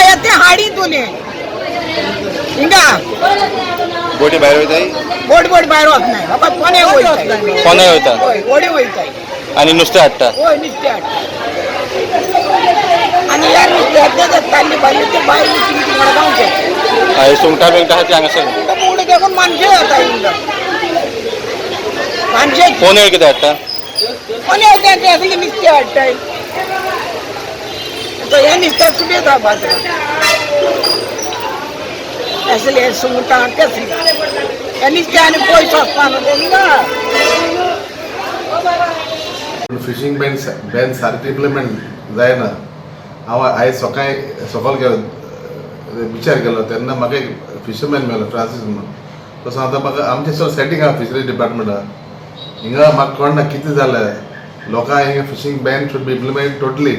येते हाडी तुने हिंगा. बोटी भायर वयताय. बोट बोट भायर वच नाही बाबा, कोणे वयताय. कोणे वयता. हय, होडी वयताय. आनी नुस्तें हाडटा. हय, नुस्तें हाडटा आनी ह्या नुस्त्याचे ताल्ले बायले ते भायर नुस्तें कितें मडगांवचे. हय, सुंगटां बिंगटां आहा ती हांगासर. मुंडा देखून मानशे जाता हिंगा मानशे. कोनेळ कितें हाडटा? कोणे वयता ते असले नुस्तें हाडटाय. आतां हें नुस्तें सुबेज आहा बाजारात, असले सुंगटां तसली हे नुस्तें आनी पयस वचपा न्हू तेंकां. फिशींग बॅन बॅन सारकें इम्प्लिमेंट जायना. हांव आयज सकाळी सकयल गेलो, विचार केलो तेन्ना म्हाका एक फिशरमॅन मेळ्ळो, फ्रांसीस म्हणून. तो सांगता म्हाका, आमचें सगळें सेटींग आहा फिशरी डिपार्टमेंटाक. हिंगा म्हाका कळना कितें जालें लोकांक हिंगा. Fishing ban should be implement totally.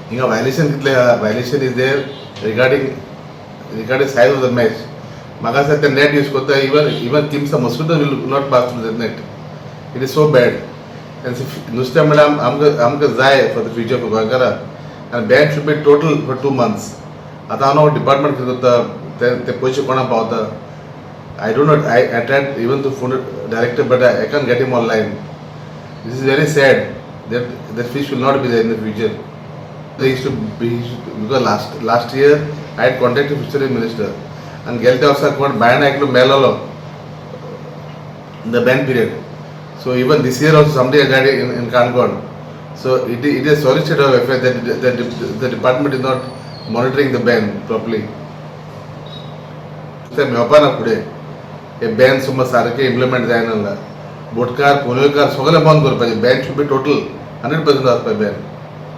हिंगा व्हायलेशन कितलें आहा? Violation is there regarding size of the mesh. म्हाका दिसता ते नेट यूज करता, even तिमसा mosquito will not pass through the net. It is so bad. नुस्तें म्हणल्यार आमकां जाय फॉर the future गोंयकारां आनी ban should be total for 2 months. आतां हांव डिपार्टमेंट कितें करता, ते ते पयशे कोणाक पावता, I don't know. I tried even to phone director, but I can get him online. This is very sad that the fish will not be there in the future. They used to be, because last year I had contacted fishery minister and गेले त्या वर्सा कोण बायणा एकलो मेलोलो in the ban period. So even this year also somebody has died in Canacona. So it is sorry state of affair that the department is not monitoring the ban properly. ते मेळपा ना फुडें. हे बॅन समज सारकें implement जायना जाल्यार बोटकार, पोलयकार सगळें बंद करपाचें. Ban should be total, 100% आसपा बॅन.